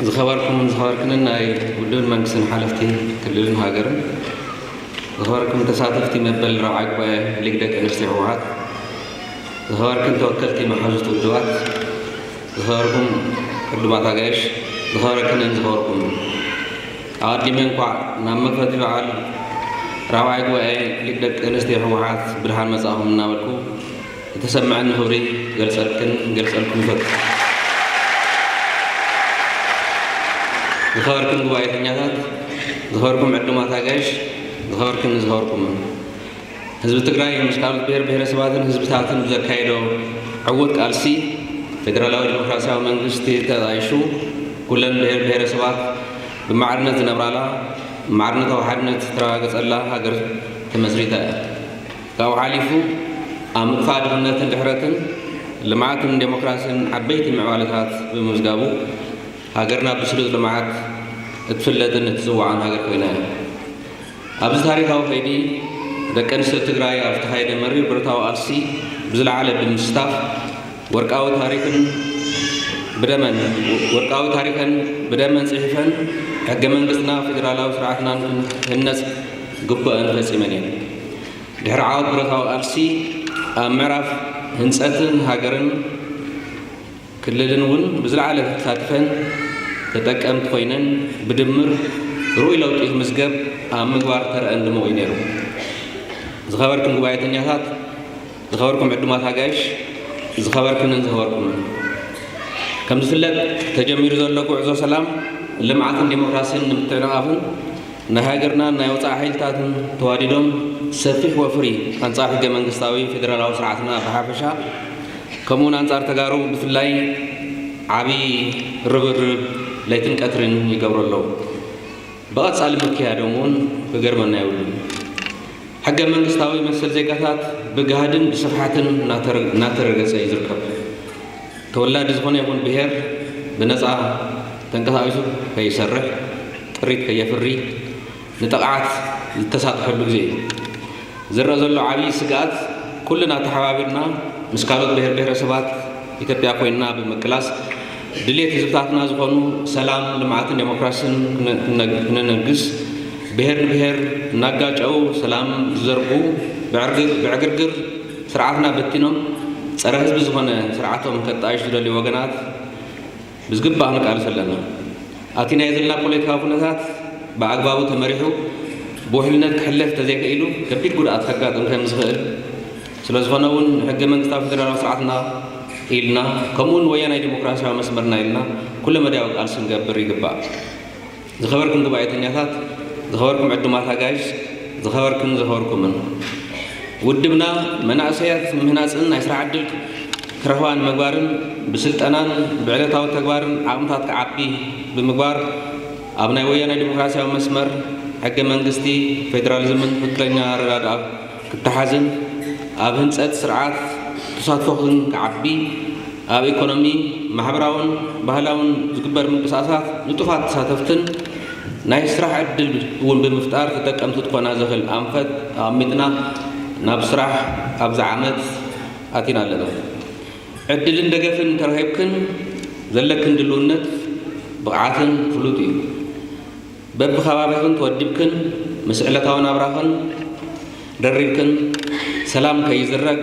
ዝኸበርኩምን ዝኸበርክንን ናይ ውድብን መንግስትን ሓለፍቲ ክልልን ሃገርን፣ ዝኸበርኩም ተሳተፍቲ መበል ራብዓይ ጉባኤ ሊግ ደቂ ኣንስትዮ ህወሓት፣ ዝኸበርክን ተወከልቲ መሓዙት ውድባት፣ ዝኸበርኩም ዕዱማት ኣጋይሽ፣ ዝኸበረክንን ዝኸበርኩምን፣ ኣቐዲመ እንኳዕ ናብ መኽፈቲ በዓል ራብዓይ ጉባኤ ሊግ ደቂ ኣንስትዮ ህወሓት ብድሓን መጻእኹም እናበልኩ፣ ዝተሰምዐኒ ክብሪ ገልጸልክን ገልጸልኩም ይፈቱ። ዝኸበርክን ጉባኤተኛታት፣ ዝኸበርኩም ዕዱማት ኣጋይሽ፣ ዝኸበርክን ዝኸበርኩምን፣ ህዝቢ ትግራይ ምስ ካልኦት ብሔር ብሔረሰባትን ህዝብታትን ብዘካየዶ ዕዉት ቃልሲ፣ ፌደራላዊ ዲሞክራሲያዊ መንግስቲ ተጣይሹ፣ ኩለን ብሔር ብሔረሰባት ብማዕርነት ዝነብራላ፣ ማዕርነታዊ ሓድነት ዝተረጋገጸላ ሃገር ተመስሪታ እያ። ካብኡ ሓሊፉ፣ ኣብ ምጥፋእ ድኽነትን ድሕረትን፣ ልምዓትን ዴሞክራሲን ዓበይቲ ምዕባለታት ብምምዝጋቡ፣ ሃገርና ብስሉጥ ልምዓት እትፍለጥን እትጽዋዕን ሃገር ኮይና እያ። ኣብዚ ታሪኻዊ ከይዲ፣ ደቂ ኣንስትዮ ትግራይ ኣብ ዝተኻየደ መሪር ብረታዊ ቃልሲ ብዝለዓለ ብምስታፍ፣ ወርቃዊ ታሪኽን ብደመን፣ ወርቃዊ ታሪኸን ብደመን ጽሒፈን፣ ሕገ መንግስትና ፌደራላዊ ስርዓትናን ክንህነጽ ግቡኣን ፈጺመን እየን። ድሕሪ ዓወት ብረታዊ ቃልሲ፣ ኣብ ምዕራፍ ህንጸትን ሃገርን ክልልን እውን ብዝለዓለ ተሳትፈን ተጠቀምቲ ኮይነን፣ ብድምር ርኡይ ለውጢ ክምዝገብ ኣብ ምግባር ተረአን ድሙቕ እዩ ነይሩ። ዝኸበርክን ጉባኤተኛታት፣ ዝኸበርኩም ዕዱማት ኣጋይሽ፣ ዝኸበርክንን ዝኸበርኩምን፣ ከም ዝፍለጥ፣ ተጀሚሩ ዘሎ ጉዕዞ ሰላም፣ ልምዓትን ዴሞክራሲን ንምትዕንቓፍን ናይ ሃገርናን ናይ ወጻኢ ሓይልታትን ተዋዲዶም ሰፊሕ ወፍሪ ኣንጻር ሕገ መንግስታዊ ፌደራላዊ ስርዓትና ብሓፈሻ፣ ከምኡውን ኣንጻር ተጋሩ ብፍላይ ዓቢ ርብርብ ለይትን ቀትርን ይገብሩ ኣለዉ። ብቐጻሊ ምክያዶም እውን ክገርመና የብሉን። ሕገ መንግስታዊ መሰል ዜጋታት ብጋህድን ብስፍሓትን እናተረ-፣ እናተረገጸ እዩ ዝርከብ። ተወላዲ ዝኾነ ይኹን ብሔር ብነጻ ተንቀሳቒሱ ከይሰርሕ፣ ጥሪት ከየፍሪ፣ ንጥቕዓት ዝተሳጥሐሉ ግዜ እዩ። ዝረኣ ዘሎ ዓብዪ ስግኣት፣ ኩልና ተሓባቢርና ምስ ካልኦት ብሔር ብሔረሰባት ኢትዮጵያ ኮይንና ብምቅላስ፣ ድሌት ህዝብታትና ዝኾኑ ሰላም፣ ልምዓትን ዴሞክራሲን ክነ-፣ ክነ-፣ ክነነግስ፣ ብሔር ንብሔር እናጋጨው ሰላም ዝዘርጉ፣ ብዕርግ-፣ ብዕግርግር ስርዓትና በቲኖም ጸረ ህዝቢ ዝኾነ ስርዓቶም ከጣይሹ ዝደልዩ ወገናት ብዝግባእ ክንቃለስ ኣለና። ኣብቲ ናይ ዘለና ፖለቲካዊ ኩነታት ብኣግባቡ ተመሪሑ ብውሕልነት ክሕለፍ ተዘይክኢሉ ከቢድ ጉድኣት ከጋጥም ከም ዝኽእል ስለ ዝኾነ እውን ንሕገ መንግስታዊ ፌደራላዊ ስርዓትና ኢልና ከምኡ እውን ወያናይ ዲሞክራሲያዊ መስመርና ኢልና ኩለ መዳያዊ ቃልሲ ክንገብር ይግባእ። ዝኸበርኩም ጉባኤተኛታት፣ ዝኸበርኩም ዕዱማት ኣጋይሽ፣ ዝኸበርክን ዝኸበርኩምን፣ ውድብና መናእሰያት ምህናጽን ናይ ስራሕ ዕድል ክረኽባ ንምግባርን ብስልጠናን ብዕለታዊ ተግባርን ዓቕምታት ክዓቢ ብምግባር ኣብ ናይ ወያናይ ዲሞክራሲያዊ መስመር ሕገ መንግስቲ ፌደራሊዝምን ትኽክለኛ ኣረዳድኣ ክተሓዝን ኣብ ህንጸት ስርዓት ተሳትፎኽን ክዓቢ ኣብ ኢኮኖሚ፣ ማሕበራውን ባህላውን ዝግበር ምንቅስቃሳት ንጡፋት ተሳተፍትን ናይ ስራሕ ዕድል እውን ብምፍጣር ተጠቀምቲ ትኾና ዘኽእል ኣንፈት ኣቐሚጥና ናብ ስራሕ ኣብዚ ዓመት ኣቲና ኣለና። ዕድልን ደገፍን እንተረኺብክን ዘለክን ድልውነት ብቕዓትን ፍሉጥ እዩ። በብኸባቢኽን ተወዲብክን ምስ ዕለታዊ ናብራኽን ደሪብክን ሰላም ከይዝረግ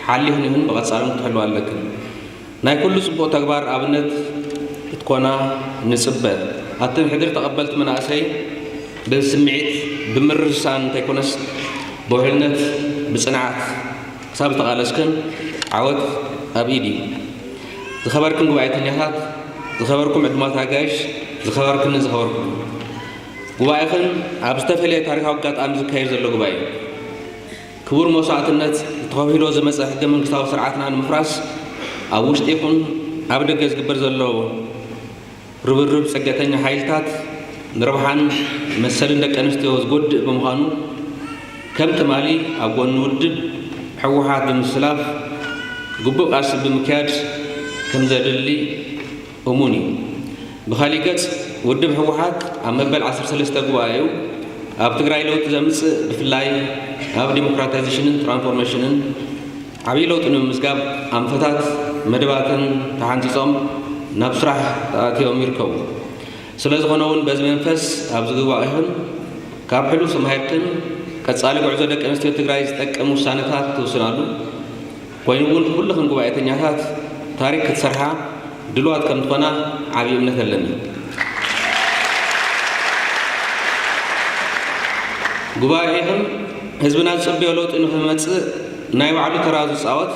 ሓሊኽን ይኹን ብቐጻልን ክትሕልዋ ኣለክን። ናይ ኩሉ ጽቡቕ ተግባር ኣብነት ክትኮና ንጽበ። ኣትን ሕድሪ ተቐበልቲ መናእሰይ ብስምዒት ብምርሳን እንተይኮነስ ብውሕልነት ብጽንዓት ክሳብ ዝተቓለስክን ዓወት ኣብ ኢድ እዩ። ዝኸበርክን ጉባኤተኛታት፣ ዝኸበርኩም ዕዱማት ኣጋይሽ፣ ዝኸበርክን ዝኸበርኩም፣ ጉባኤኽን ኣብ ዝተፈለየ ታሪኻዊ ኣጋጣሚ ዝካየድ ዘሎ ጉባኤ እዩ። ክቡር መስዋእትነት ተኸፊሎ ዝመጸ ሕገ መንግስታዊ ስርዓትና ንምፍራስ ኣብ ውሽጢ ይኹን ኣብ ደገ ዝግበር ዘሎ ርብርብ ጽግዕተኛ ሓይልታት ንረብሓን መሰልን ደቂ ኣንስትዮ ዝጎድእ ብምዃኑ፣ ከም ትማሊ ኣብ ጎኒ ውድብ ህወሓት ብምስላፍ ግቡእ ቃልሲ ብምክያድ ከም ዘድሊ እሙን እዩ። ብኻሊእ ገጽ፣ ውድብ ህወሓት ኣብ መበል ዓሰርተ ሰለስተ ጉባኤኡ ኣብ ትግራይ ለውጢ ዘምጽእ፣ ብፍላይ ኣብ ዲሞክራታይዜሽንን ትራንስፎርሜሽንን ዓብዪ ለውጢ ንምምዝጋብ ኣንፈታት መደባትን ተሓንጺጾም ናብ ስራሕ ተኣትዮም ይርከቡ። ስለ ዝኾነ እውን በዚ መንፈስ ኣብዚ ጉባኤኽን ካብ ሕሉፍ ተማሂርክን ቀጻሊ ጉዕዞ ደቂ ኣንስትዮ ትግራይ ዝጠቅም ውሳነታት ትውስናሉ ኮይኑ እውን ኩልኽን ጉባኤተኛታት ታሪክ ክትሰርሓ ድልዋት ከም ዝኾና ዓብዪ እምነት ኣለኒ። ጉባኤኽን ህዝብና ዝጽበዮ ለውጢ ንኽመጽእ ናይ ባዕሉ ተራ ዝጻወት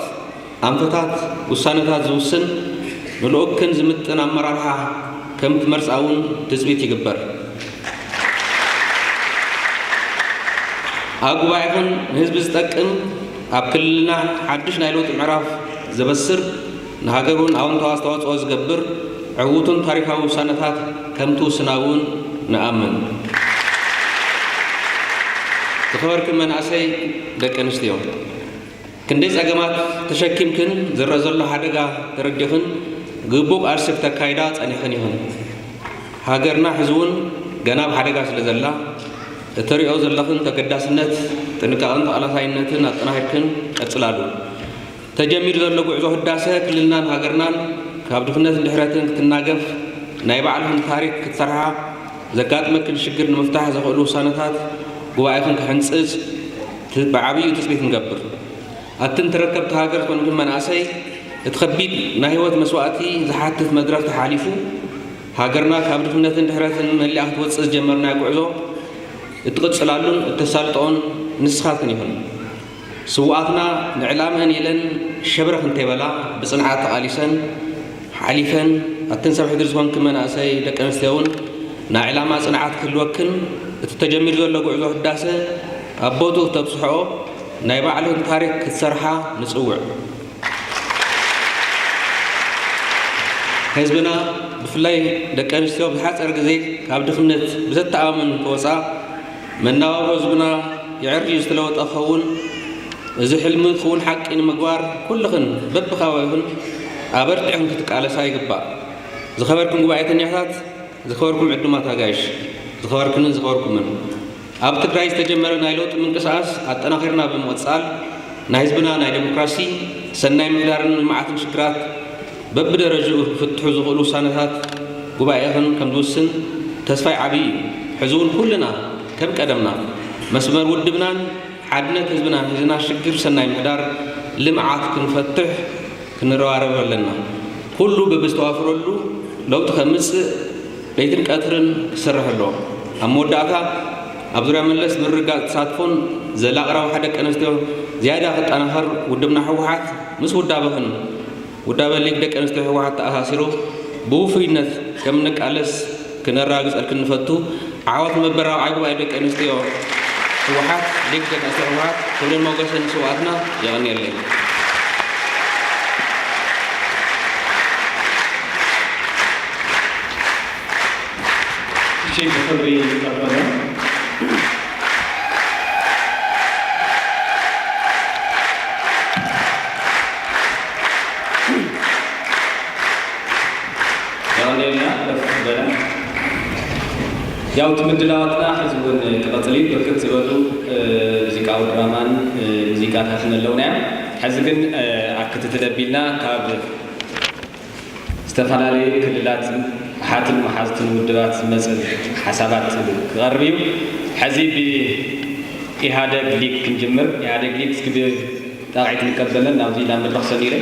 ኣንፈታት ውሳነታት ዝውስን ንልኡክን ዝምጥን ኣመራርሓ ከም ትመርጻ እውን ትጽቢት ይግበር። ኣብ ጉባኤኹም ንህዝቢ ዝጠቅም ኣብ ክልልና ሓድሽ ናይ ለውጢ ምዕራፍ ዘበስር ንሃገር እውን ኣወንታዊ ኣስተዋፅኦ ዝገብር ዕዉትን ታሪካዊ ውሳነታት ከም ትውስና እውን ንኣምን። ዝኸበርክን መናእሰይ ደቂ ኣንስትዮ ክንደይ ጸገማት ተሸኪምክን ዝረአ ዘሎ ሓደጋ ተረዲኽን ግቡእ ቃልሲ ክተካይዳ ጸኒኽን ኢኽን። ሃገርና ሕዚ እውን ገና ኣብ ሓደጋ ስለ ዘላ እተሪኦ ዘለኽን ተገዳስነት ጥንቃቐን ተቓላሳይነትን ኣጠናኺርክን ቀጽላሉ። ተጀሚሩ ዘሎ ጉዕዞ ህዳሰ ክልልናን ሃገርናን ካብ ድኽነትን ድሕረትን ክትናገፍ ናይ ባዕልኽን ታሪክ ክትሰርሓ ዘጋጥመክን ሽግር ንምፍታሕ ዘኽእሉ ውሳነታት ጉባኤኽን ክሕንጽጽ ብዓብዩ ትጽቢት ንገብር። ኣትን ተረከብቲ ሃገር ኮንክን መናእሰይ እቲ ከቢድ ናይ ህይወት መስዋእቲ ዝሓትት መድረኽ ተሓሊፉ ሃገርና ካብ ድኽነትን ድሕረትን መሊኣ ክትወፅእ ዝጀመርናዮ ጉዕዞ እትቕፅላሉን እተሳልጠኦን ንስኻትክን ይኹን። ስውኣትና ንዕላምአን ኢለን ሸብረኽ እንተይበላ ብፅንዓት ተቓሊሰን ሓሊፈን ኣትን ሰብ ሕድሪ ዝኾንክን መናእሰይ ደቂ ኣንስትዮ እውን ናይ ዕላማ ፅንዓት ክህልወክን እቲ ተጀሚሩ ዘሎ ጉዕዞ ህዳሰ ኣብ ቦትኡ ክተብፅሕኦ ናይ ባዕልኽን ታሪክ ክትሰርሓ ንፅውዕ። ህዝብና ብፍላይ ደቂ ኣንስትዮ ብዝሓፀረ ግዜ ካብ ድኽነት ብዘተኣማምን ክወፃ መናባብሮ ህዝብና የዕርዩ ዝተለወጠ ክኸውን እዚ ሕልሚ ክውን ሓቂ ንምግባር ኩልኽን በብኻባቢኽን ኣበርቲዕኽን ክትቃለሳ ይግባእ። ዝኸበርክን ጉባኤተኛታት ዝኸበርኩም ዕዱማት ኣጋይሽ ዝኸበርክንን ዝኸበርኩምን ኣብ ትግራይ ዝተጀመረ ናይ ለውጢ ምንቅስቃስ ኣጠናኺርና ብምቕፃል ናይ ህዝብና ናይ ዴሞክራሲ ሰናይ ምሕዳርን ልምዓትን ሽግራት በብደረጅኡ ክፍትሑ ዝኽእሉ ውሳነታት ጉባኤኽን ከም ዝውስን ተስፋይ ዓብዪ እዩ። ሕዚ እውን ኩልና ከም ቀደምና መስመር ውድብናን ሓድነት ህዝብናን ሒዝና ሽግር ሰናይ ምሕዳር ልምዓት ክንፈትሕ ክንረባረብ ኣለና። ኩሉ በብዝተዋፈረሉ ለውጢ ከምፅእ ለይትን ቀትርን ክሰርሕ ኣለዎ። ኣብ መወዳእታ ኣብ ዙርያ መለስ ምርግጋፅ ተሳትፎን ዘላቒ ረብሓ ደቂ ኣንስትዮ ዝያዳ ክጠናኸር ውድብና ህወሓት ምስ ውዳበኽን ውዳበ ሊግ ደቂ ኣንስትዮ ህወሓት ተኣሳሲሩ ብውፉይነት ከም እንቃለስ ክነረጋግፀልክን ንፈቱ። ዓወት መበል ራብዓይ ጉባኤ ደቂ ኣንስትዮ ህወሓት ሊግ ደቂ ኣንስትዮ ህወሓት ክብርን ሞገስን ንስውኣትና። የቐንየለይ። እሺ ብክብሪ ይቀበሎ። የቐንየልና ከፍ በለ። ያው እቲ ምድላዋትና ሕዚ እውን ክቐፅል እዩ። ብርክት ዝበሉ ሙዚቃዊ ድራማን ሙዚቃታትን ኣለውና እዮም። ሕዚ ግን ኣብ ክትትል ኣቢልና ካብ ዝተፈላለዩ ክልላት ሓትን መሓዝትን ውድባት ዝመፅእ ሓሳባት ክቐርብ እዩ። ሕዚ ብኢህኣደግ ሊግ ክንጅምር። ኢህኣደግ ሊግ እስኪ ብጣቕዒት ንቀበለን ናብዚ ናብ መድረኽ ሰሚረ።